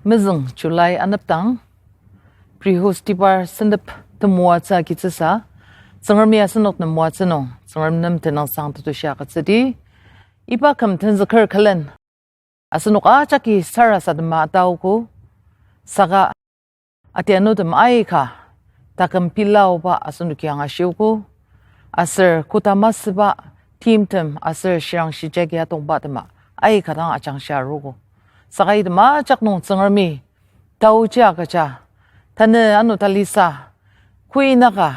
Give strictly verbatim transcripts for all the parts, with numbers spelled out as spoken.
Mezüng July anepdang, Brihostibar sentep temoatsü agitsüsa, Tsüngremi asenok nem moatsü nung, Tsüngrem nem tenüngsang tetushi agütsüdi. Iba küm tenzüker külen, asenok ajaki sarasadema ataogo, saka atianutem aika taküm pilaoba asenoki angashiogo, aser koda masüba timtem aser shirangshijagi atongba tema aika dang ajangshia arogo. Saka item ajak nung Tsüngremi taoji agüja, tanü ano talisa, kuinaka,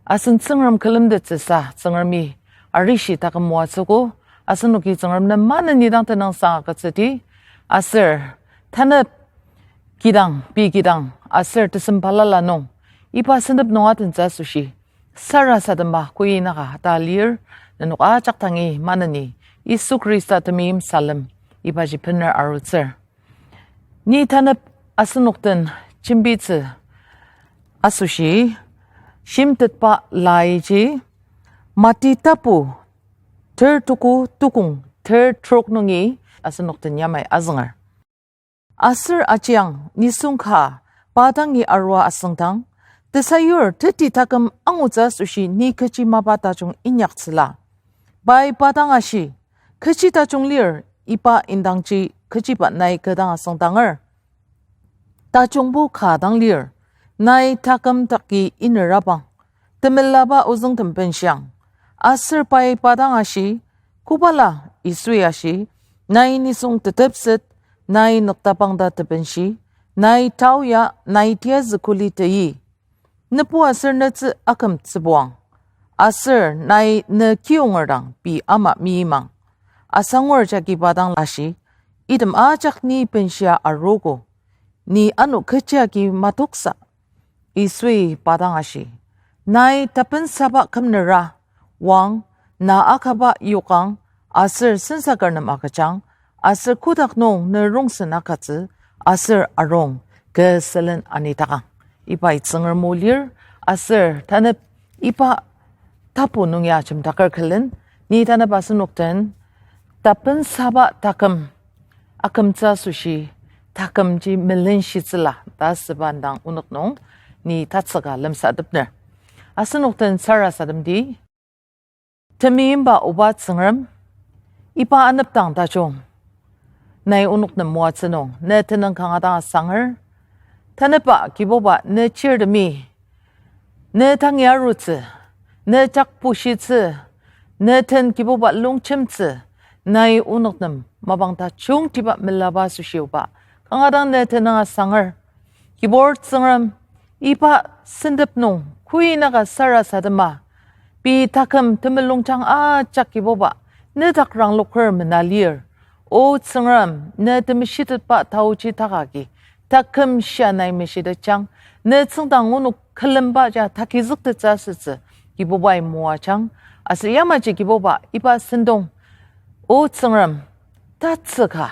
asen Tsüngrem külemtettsüsa Tsüngremi arishi taküm moatsüogo, asenoki Tsüngrem nem maneni dang tenüngsang agütsüdi, aser tanep kidang, pei kidang, aser tesem balala nung, iba sentep nung atentsü asoshi, sarasadema kuinaka ta lir, nenok ajak dangi maneni, Yisu Khrista temeim salem, ibaji bener arutsür. Ni tanep asenok den jembitsü asoshi, shimtetba laiji, Mati tapu ter tuku tukong ter trok nungi asenok den yamai azünger. Aser ajiang nisung ka pa dangi arua asüngdang, tesayur teti taküm angutsü asoshi ni kechi mapa tajung inyaktsüla. Pai pa dang ashi, kechi tajung lir, iba indangji kechiba nai kü dang asüngdanger. Tajungbo ka dang lir, nai taküm taki inerabang, temelaba ozüngtem benshiang. Aser pai pa dang ashi, kobala? Yisui ashi, nai nisung tetepset, nai nüktapang ta tebenshi, nai tao ya nai tiyazü kuli teyi. Nebu aser netsü akümtsübuang, aser nai ne kiyonger dang pei ama meimang. Asangur jagi pa dang ashi, item ajak ni benshia arogo, ni ano kechi agi matoksa. Yisui pa dang ashi, nai tapensaba kümnera, wang, na akaba yokang, aser sensaker nem agüjang, aser kotak nung ne rongsen agütsü, aser arung kü sülen anitakang. Ibai Tsüngrem o lir, aser tanep iba tapu nung ya jemdaker külen, ni tanep asenok den tapensaba taküm akümtsü asoshi, takümji melenshitsüla ta süba indang onok nung ni tatsüka lemsatepner. Asenok den sarasademdi, temeimba oba Tsüngrem, iba anepdang tajung nai onok nem moatsü nung ne tenüng kanga dang asanger. Tanepa Kibuba ne chirtemi, ne tangi arutsü, ne jak pushitsü, ne den Kibuba longchimtsü, nai onok nem mapang tajungtiba melaba asoshi oba kanga dang ne tenüng asanger. Kibur Tsüngrem, iba sentep nung kuinaka sarasadema, pei taküm temulungjang ajak Kibuba ne dak rangloker mena lir. O Tsüngrem, ne temeshitetba taoji takagi taküm shia nai meshitetjang, ne tsüngdang onok külemba ja takizüktettsü asütsü Kibubai moajang. Aser yamaji Kibuba iba sentong, O Tsüngrem, tatsüka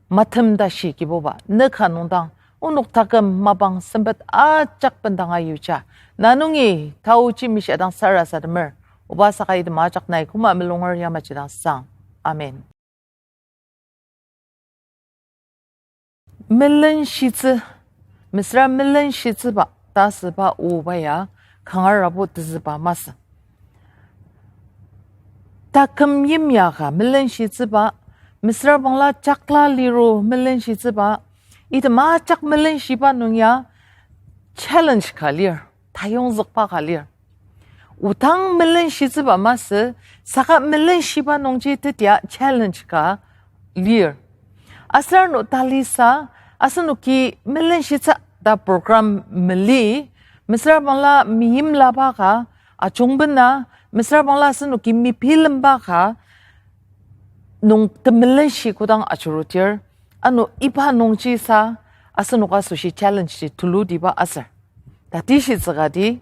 matem tashi Kibuba ne ka nungdang onok taküm mapang sempet ajak bendanga yuja, na nungi taoji mishia dang sarasademer. Oba saka item ajak nai koma melunger yamaji dang sang. Amen. Melenshitsü, mesüra melenshitsüba ta süba oba ya kangarabo tezüba masü. Taküm yimya ka melenshitsüba, mesüra bangla jakla liru melenshitsüba, item ajak melenshiba nung ya challenge ka lir, tayongzükba ka lir. Odang melenshitsüba masü, saka melenshiba nungji tetia challenge ka lir. Aser ano talisa, asenoki melenshitsü ta program mali, mesüra bangla meimlaba ka ajungbena, mesüra bangla asenoki mebilemba ka nung temelenshi kodang ajurudir, ano iba nungji sa asenok asoshi challenge ji tulutiba aser. Tatishitsü kati,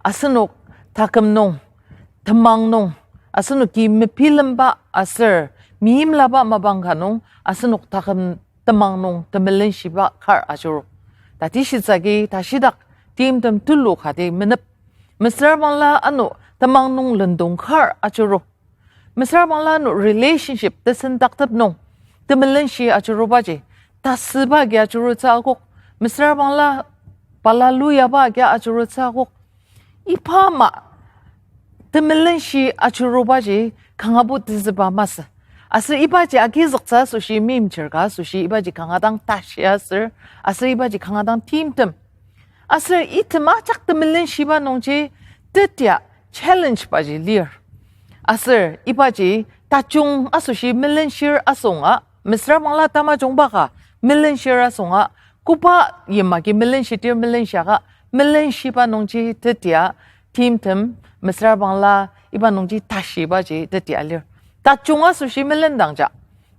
asenok taküm nung, temang nung, asenoki mebilemba aser meimlaba mapang ka nung asenok taküm temang nung temelenshiba kar ajuru. Tatishitsü agi tashidak timtem tulu kati menep. Mesüra bangla ano temang nung lendong kar ajuru. Mesüra bangla ano relationship tesendaktep nung temelenshi ajurubaji, tasüba agi ajurutsü akok, mesüra bangla balala yaba agi ajurutsü akok. Iba ama temelenshi ajurubaji kangabo tezüba masü. Aser ibaji agizüktsü asoshi meimchir ka asoshi ibaji kanga dang tashi aser, aser ibaji kanga dang timtem. Aser item ajak temelenshiba nungji tetia challenge baji lir. Aser ibaji tajung asoshi melenshir asonga, mesüra bangla tamajungba ka melenshir asonga, koba yimaki melenshidir melenshia ka, melenshiba nungji tetia timtem, mesüra bangla iba nungji tashibaji tetia lir. Tajung asoshi melendangja,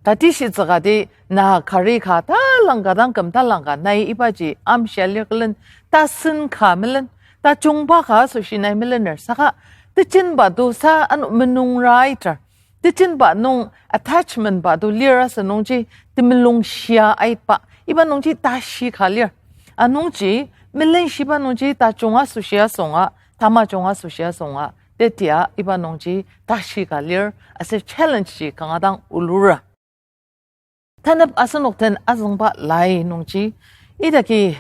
tatishitsü kati na kari ka talangka dang küm talangka nai ibaji amshia lir külen, tasen ka melen, tajungba ka asoshi nai melener saka, tejenba to sa ano menungra aiter. Tejenba nung attachment ba to lir asü nungji temulung shia aitba, iba nungji tashi ka lir. Anungji melenshiba nungji tajung asoshi asonga, tamajung asoshi asonga, tetia iba nungji tashi ka lir, aser challenge ji kanga dang ulura. Tanep asenok den azüngba lai nungji, idaki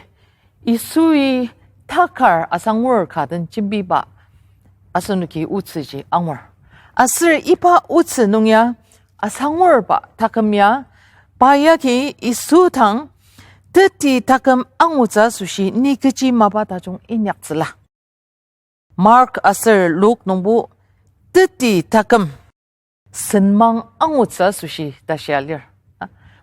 Yisui takar asangur ka den jembiba asenoki otsüji angur. Aser iba otsü nung ya asangurba taküm ya, pa yagi Yisu dang, teti taküm angutsü asoshi ni kechi mapa tajung inyaktsüla. Mark aser Luk nungbo teti taküm senmang angutsü asoshi ta shia lir.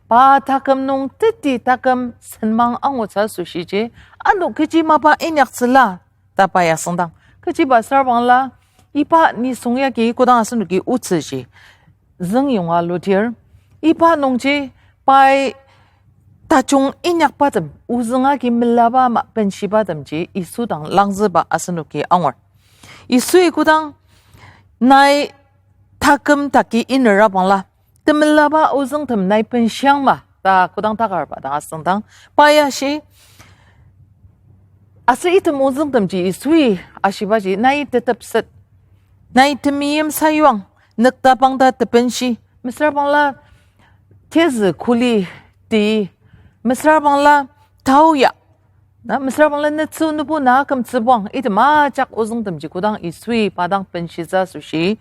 Pa taküm nung teti taküm senmang angutsü asoshiji ano kechi mapa inyaktsüla ta pa ya süngdang. Kechiba süra bangla, iba nisung yagi kodang asenoki otsüji züngyonga ludir, iba nungji pai tajung inyakbatem, ozüng agi melaba ama benshibatemji Yisu dang langzüba asenoki angur. Yisui kodang nai taküm taki inera bangla, temelaba ozüngtem nai benshiang ma ta kodang takarba dang asüngdang, pa ya shi, aser item ozüngtemji Yisui ashibaji, nai tetepset, nai temeim sayuang, nüktabang ta tebenshi, mesüra bangla tezü kuli ti, mesüra bangla taoya, na mesüra bangla netsü nübu na kümtsübuang, item ajak ozüngtemji kodang Yisui pa dang benshitsü asoshi,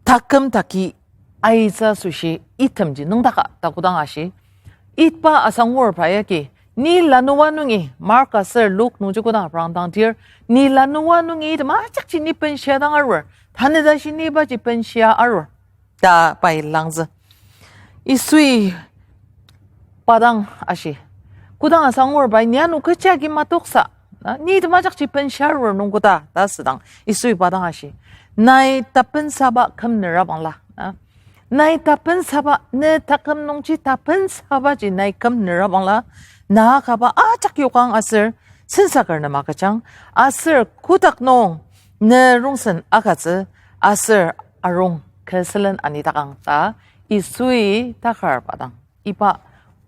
taküm taki aitsü asoshi itemji nüngdaka ta kodang ashi, iba asangurba yagi, ni lanua nungi, Mark aser Luk nungji kodang aprangdangdir, ni lanua nungi item ajakji ni benshia dang arur, tanü tashi ni ibaji benshia arur ta pai langzü. Yisui pa dang ashi, kodang asangurbai ni ano kechi agi matoksa, na, ni item ajakji benshia arur nungkoda ta asüdang Yisui pa dang ashi, nai tapensaba kümnera bangla, na, nai tapensaba, ne taküm nungji tapensabaji nai kümnera bangla, na akaba ajak yokang aser sensaker nem agüjang, aser kotak nung ne rongsen agütsü, aser arung kü sülen anitakang ta Yisui takarba dang iba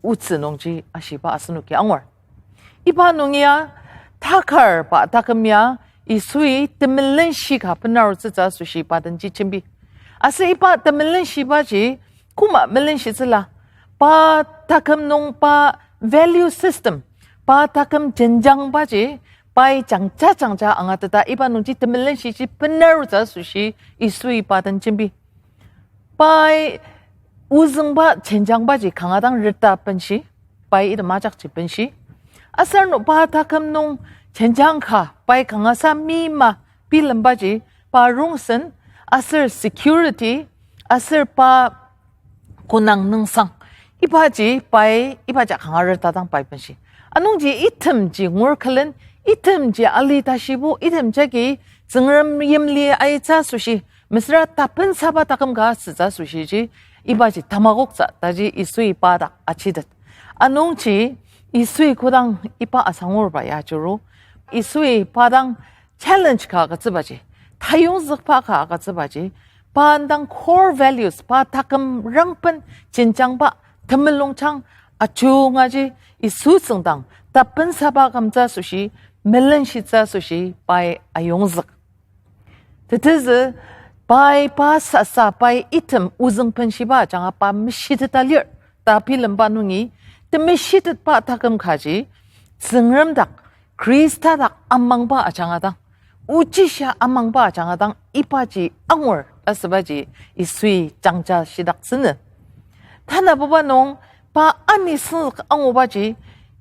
otsü nungji ashiba asenoki angur. Iba nung ya takarba taküm ya Yisui temelenshi ka benarutsütsü asoshi pa denji jembi. Aser iba temelenshibaji koma melenshitsüla, pa taküm nung pa value system, pa taküm jenjangbaji pai jangja jangja angateta iba nungji temelenshiji benarutsü asoshi Yisui pa den jembi. Pai ozüngba jenjangbaji kanga dang reta benshi, pai item ajakji benshi. Aser ano pa taküm nung jenjang ka pai kangasa mima bilembaji pa rongsen, aser security, aser pa konang nüngsang, ibaji pai ibaji kanga reta dang pai benshi. Anungji itemji ngur külen, itemji ali tashibo, item jagi Tsüngrem yimli aitsü asoshi, mesüra tapensaba taküm ka asütsü asoshiji, ibaji tamakoktsü taji Yisui pa dak achitet. Anungji Yisui kodang iba asangurba ya ajuru, Yisui pa dang challenge ka agütsübaji, tayongzükba ka agütsübaji, pa indang core values, pa taküm rangben jenjangba temulungjang ajungaji Yisu tsüngdang tapensaba kümtsü asoshi melenshitsü asoshi pai ayongzük. Tetezü pai pa sasa pai item ozüng benshiba ajanga pa meshiteta lir. ta bilemba nungi, temeshitetba taküm kaji, Tsüngrem dak, Khrista dak amangba ajanga dang, ochishia amangba ajanga dang, ibaji angur ta asübaji Yisui jangja shidaktsünü. Tanabuba nung pa anisüngzük angubaji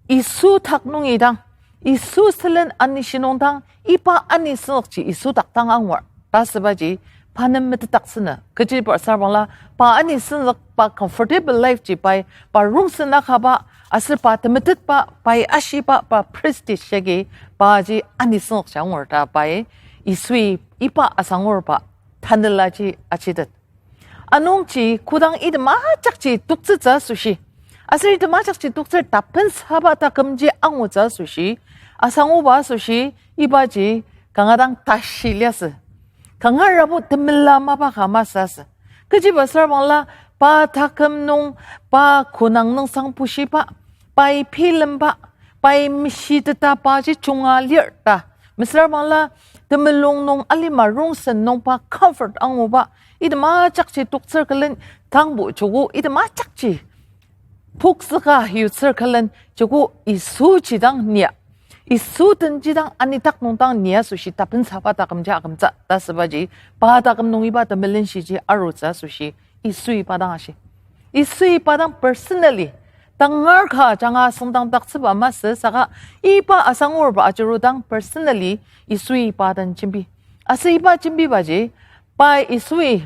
Yisu dak nungi dang, Yisu sülen anishinung dang, iba anisüngzükji Yisu dak dang angur ta asübaji pa nem metetdaktsünü. Kechiba sür bangla pa anisüngzük pa comfortable life ji pai pa rongsen akaba aser pa temetetba pai ashiba pa prestige yagi paji anisüngzükji angur ta pai Yisui iba asangurba tanelaji ajitet. Anungji kodang item ajakji toktsütsü asoshi, aser item ajakji toktsür tapensaba takümji angutsü asoshi, asanguba asoshi, ibaji kanga dang tashi liasü. Kanga rabo temela mapa ka masü asü. Kechiba sür bangla pa taküm nung pa konang nüngsang pushiba, pai bilemba, pai meshitetba ji junga lir ta. Mesüra bangla temulung nung alima rongsen nung pa comfort anguba, item ajakji toktsür külen tangbo joko, item ajakji pokzüka yutsür külen joko Yisu ji dang nia. Yisu den ji dang anidak nung dang nia asoshi tapensaba takümji akümtsü ta asübaji, pa taküm nung iba temelenshiji arutsü asoshi Yisui pa dang ashi. Yisui pa dang personally, tangar ka ajanga süngdangdaktsüba masü saka iba asangurba ajuru dang personally Yisui pa dang jembi. Aser iba jembibaji, pai Yisui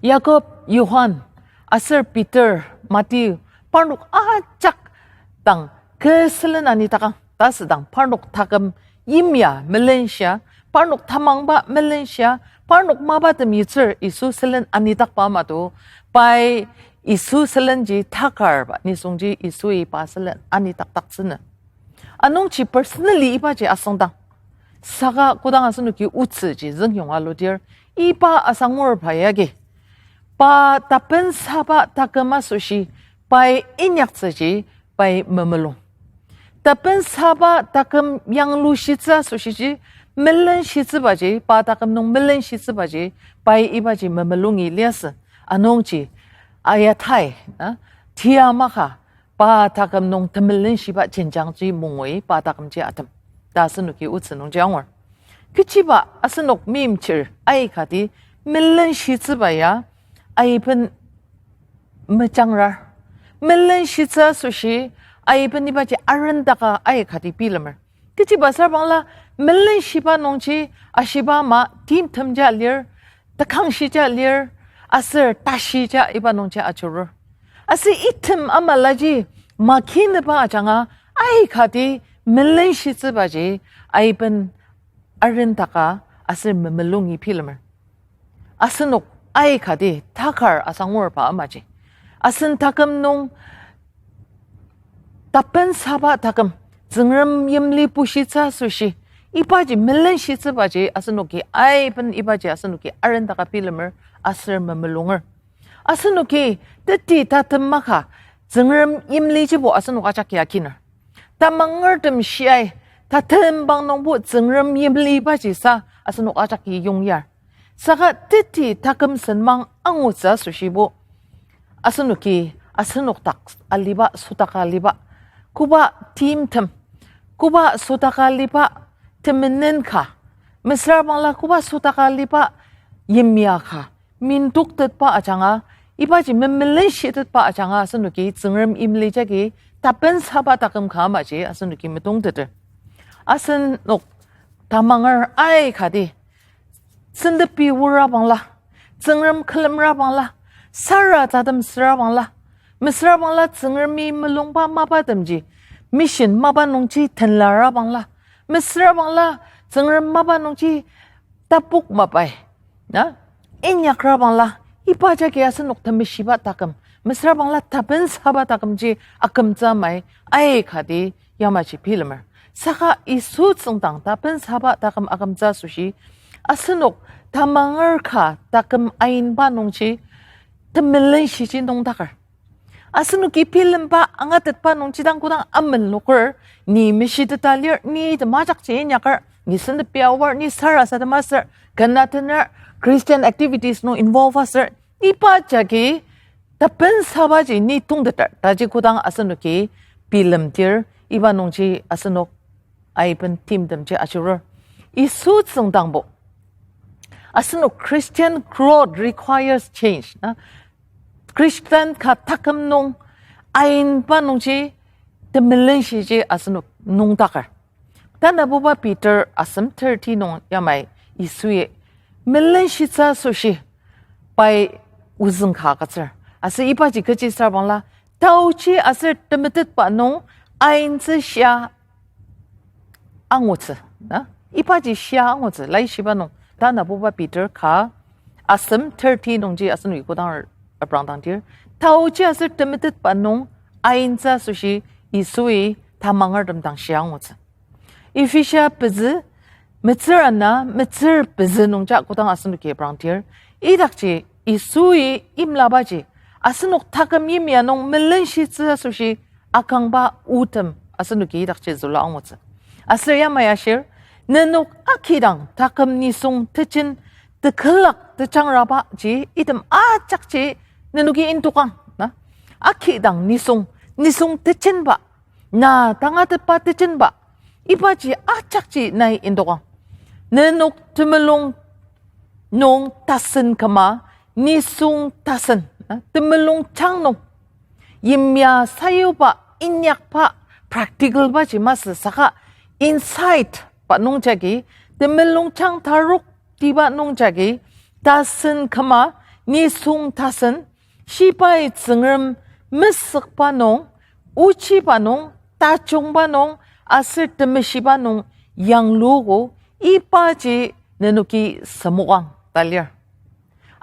Jakob, Johan, aser Peter, Matthew, parnok ajak dang kü sülen anitakang ta asüdang parnok taküm yimya melenshia, parnok tamangba melenshia, parnok mapatem yutsür Yisu sülen anidakba ama to, pai Yisu sülenji takarba nisungji Yisui pa sülen anidakdaktsünü. Anungji personally ibaji asüngdang. Saka kodang asenoki otsüji züngyonga aludir, iba asangurba yagi pa tapensaba taküm asoshi pai inyaktsüji pai memulung. Tapensaba taküm yanglushitsü asoshiji, melenshitsübaji, pa taküm nung melenshitsübaji, pai ibaji memulungi liasü. Anungji, ayatai, na, tia maka, pa taküm nung temelenshiba jenjangji mungui pa takümji atem ta asenoki otsü nungji angur. Kechiba asenok meimchir aikati melenshitsüba ya aiben mejangrar. Melenshitsü asoshi aiben ibaji arendaka aikati bilemer. Kechiba sür bangla melenshiba nungji ashiba ama timtemja lir, tekangshija lir, aser tashija iba nungji ajurur. Aser item amalaji makineba ajanga aikati melenshitsübaji aiben arendaka aser memulungi bilemer. Asenok aikati takar asangurba amaji. Asen taküm nung tapensaba taküm, Tsüngrem yimli bushitsü asoshi, ibaji melenshitsübaji asenoki aiben ibaji asenoki arendaka bilemer aser memulunger. Asenoki teti tatem maka Tsüngrem yimlijibo asenok ajaki akiner. Tamangertem shiai, tatembang nungbo Tsüngrem yimlibaji sa asenok ajaki yongyar. Saka teti taküm senmang angutsü asoshibo asenoki asenok dak aliba, sotaka aliba, koba timtem, koba sotaka aliba temenen ka, mesüra bangla koba sotaka aliba yimya ka, mindoktetba ajanga, ibaji memelenshittetba ajanga asenoki Tsüngrem yimli jagi tapensaba taküm ka amaji asenoki metongteter. Asenok tamanger aikati sentepi ora bangla, Tsüngrem külemra bangla, sarasadem süra bangla, mesüra bangla Tsüngremi mulungba mapatemji, mission mapa nungji tenlara bangla, mesüra bangla Tsüngrem mapa nungji tapok mapai, na, inyakra bangla, iba jagi asenok temeshiba taküm, mesüra bangla tapensaba takümji akümtsü amai aikati yamaji bilemer. Saka Yisu tsüngdang tapensaba taküm akümtsü asoshi, asenok tamanger ka taküm ainba nungji temelenshiji nüngdaker. Asenoki bilemba angatetba nungji dang kodang amenloker, ni meshiteta lir, ni temajakji inyaker, ni sentepi aor, ni sarasadem aser, ken atener, Christian activities nung involve aser, iba jagi tapen sabaji ni tongteter, taji kodang asenoki bilemdir, iba nungji asenok aiben timtemji ajurur. Yisu tsüngdangbo, asenok Christian growth requires change, na? Christian ka taküm nung ainba nungji temelenshiji asenok nüngdaker. Tanabuba Peter asem thirty nung yamai Yisui melenshitsü asoshi pai ozüng ka agütsür. Aser ibaji kechi sür bangla, taochi aser temetetba nung aintsü shia angutsü, na? Ibaji shia angutsü, laishiba nung, tanabuba Peter ka asem thirty nungji asenoki kodang reprangdangdir, taochi aser temetetba nung aintsü asoshi Yisui tamangertem dang shia angutsü. Ephesia pezü, metsür ana, metsür pezü nungja kodang asenoki reprangdir, idakji Yisui imlabaji, asenok taküm yimya nung melenshitsü asoshi akangba otem asenoki idakji zülu angutsü. Aser yamai ashir, nenok akidang taküm nisung tejen tekülak tejangrabaji item ajakji nenoki indokang, na? Akidang nisung, nisung tejenba, na tangatetba tejenba, ibaji ajakji nai indokang. Nenok temulung nung tasen küma, nisung tasen, na, temulung chang nung. Yimya sayuba, inyakba, practical baji masü saka insight ba nungjagi, temulung chang tarok tiba nungjagi, tasen küma, nisung tasen, shibai Tsüngrem mesükba nung, ochiba nung, tajungba nung, aser temeshiba nung yangluogo, ibaji nenoki semokang ta lir.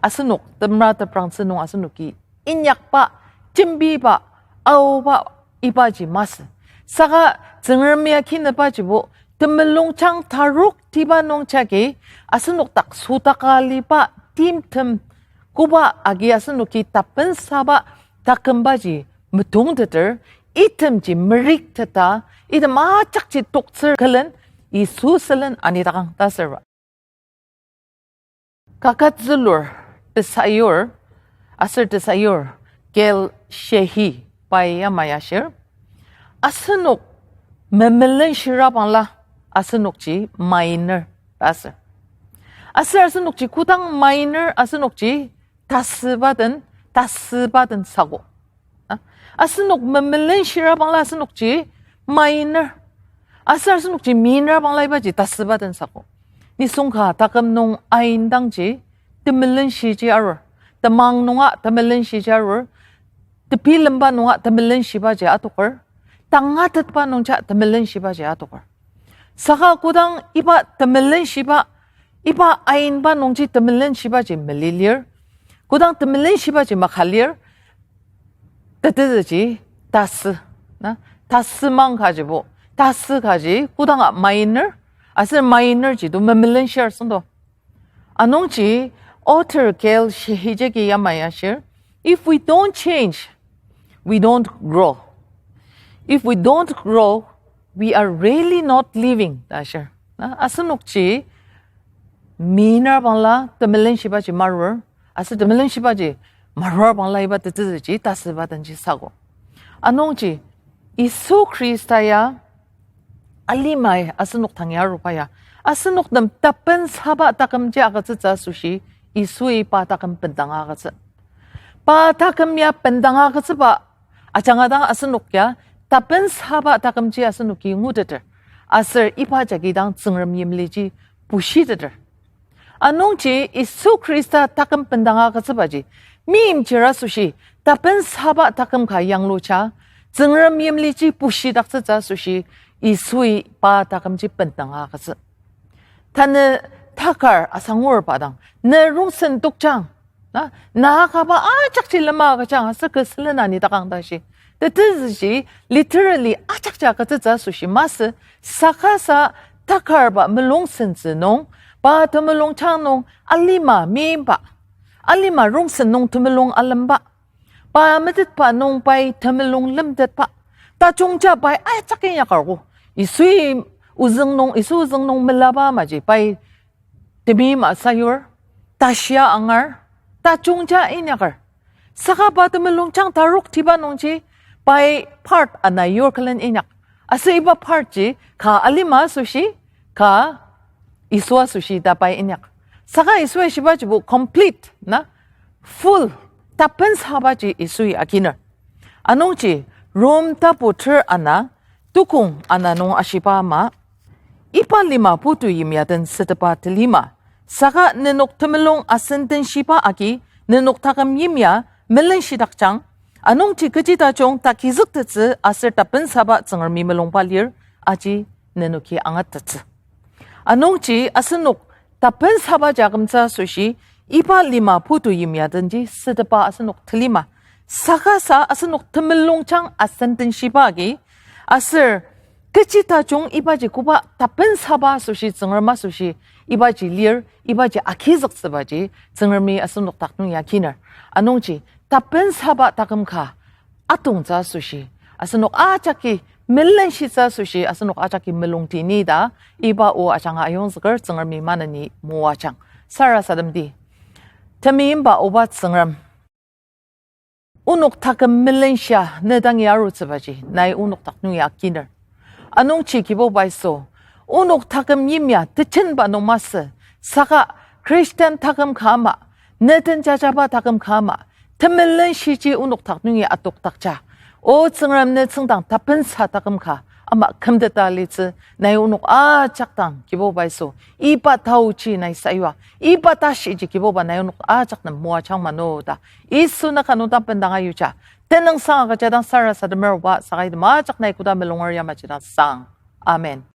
Asenok temra teprangtsü nung asenoki inyakba, jembiba, aoba ibaji masü. Saka Tsüngremi akinebajibo temulung chang tarok tiba nungjagi asenok dak sotaka aliba timtem koba agi asenoki tapensaba takümbaji metongteter, itemji merikteta, item ajakji toktsür külen Yisu sülen anidakang ta asürba. Kaket zülur tesayur, aser tesayur Gail Sheehy pai yamai ashir, asenok memelenshira bangla asenokji mainer ta asür. Aser asenokji kodang mainer, asenokji tasüba den, tasüba den sako. A, asenok memelenshira bangla asenokji mainer. Aser asenokji mainer bangla ibaji tasüba den sako. Nisung ka taküm nung aindangji temelenshiji arur. Temang nunga temelenshiji arur. Tebilemba nunga temelenshibaji atoker. Tangatetba nungja temelenshibaji atoker. Saka kodang iba temelenshiba, iba ainba nungji temelenshibaji melilir. Kodang temelenshibaji makalir, tetezüji tasü, na, tasü mang kajibo, tasü kaji kodanga mainer, aser mainer ji to memelenshir süngdo. Anungji author Gail Sheehy jagi yamai ashir, if we don't change, we don't grow. If we don't grow, we are really not living, ta ashir. Na, asenokji mainer bangla temelenshibaji marur, aser temelenshibaji marur bangla iba tetezüji tasüba denji sako. Anungji Yisu Khrista ya alimai asenok tangi aruba ya, asenok nem tapensaba takümji agütsütsü asoshi Yisui pa taküm bendanga agütsü. Pa taküm ya bendanga agütsüba ajanga dang asenok ya tapensaba takümji asenoki nguteter. Aser iba jagi dang Tsüngrem yimliji bushiteter. Anungji Yisu Khrista taküm bendanga agütsübaji meimchir asoshi tapensaba taküm ka yangluja, Tsüngrem yimliji bushidaktsütsü asoshi Yisui pa takümji bendanga agütsü. Tanü takar asangurba dang, ne rongsen tokjang, na, na kaba ajakji lema agüjang aser kü sülen anidakang ta shi. Tetezüji literally ajakji agütsütsü asoshi masü, saka sa takarba mulung sentsü nung, pa temulung chang nung alima meimba, alima rongsen nung temulung alemba, pa metetba nung pai temulung lemtetba, tajungja pai ajak inyakargo. Yisui ozüng nung, Yisu ozüng nung melaba maji pai temeim asayur, tashia angar, tajungja inyaker. Saka pa temulungjang tarok tiba nungji, pai part ana yur külen inyak. Aser iba part ji ka alima asoshi, ka Yisu asoshi ta pai inyak. Saka Yisui ashibajibo complete na, full, tapensaba ji Yisui akiner. Anungji Rom tapu ter ana, tukong ana nung ashiba ama, iba lima putu yimya den sütepa telima, saka nenok temulung asen denshiba agi nenok taküm yimya melenshitakjang, anungji kechi tajung takizüktettsü aser tapensaba Tsüngremi mulungba lir, aji nenoki angattettsü. Anungji asenok tapensaba jakümtsü asoshi, iba lima putu yimya denji sütepa asenok telima. Saka sa asenok temulungjang asen denshiba agi, aser kechi tajung ibaji koba tapensaba asoshi Tsüngrem asoshi ibaji lir, ibaji agizüktsübaji Tsüngremi asenok dak nung ya akiner. Anungji tapensaba taküm ka atongtsü asoshi, asenok ajaki melenshitsü asoshi asenok ajaki melungti ni ta, iba o ajanga ayongzüker Tsüngremi maneni moajang. Sarasademdi. Temeimba oba Tsüngrem, onok taküm melenshia ne dangi arutsübaji nai onok dak nungi akiner. Anungji Kibuba Yisu, onok taküm yimya tejenba nung masü, saka Christian taküm ka ama, ne den jajaba taküm ka ama, temelenshiji onok dak nungi adokdakja. O Tsüngrem, ne tsüngdang tapensa taküm ka ama kümteta litsü, nai onok ajak dang Kibuba Yisu, iba taoji nai sayua, iba tashiji Kibuba nai onok ajak nem moajang mano ta, Yisu naka nung dang bendang ayuja. Tenüngsang agüja dang sarasademer oba, saka item ajak nai koda melunger yamaji dang sang. Amen.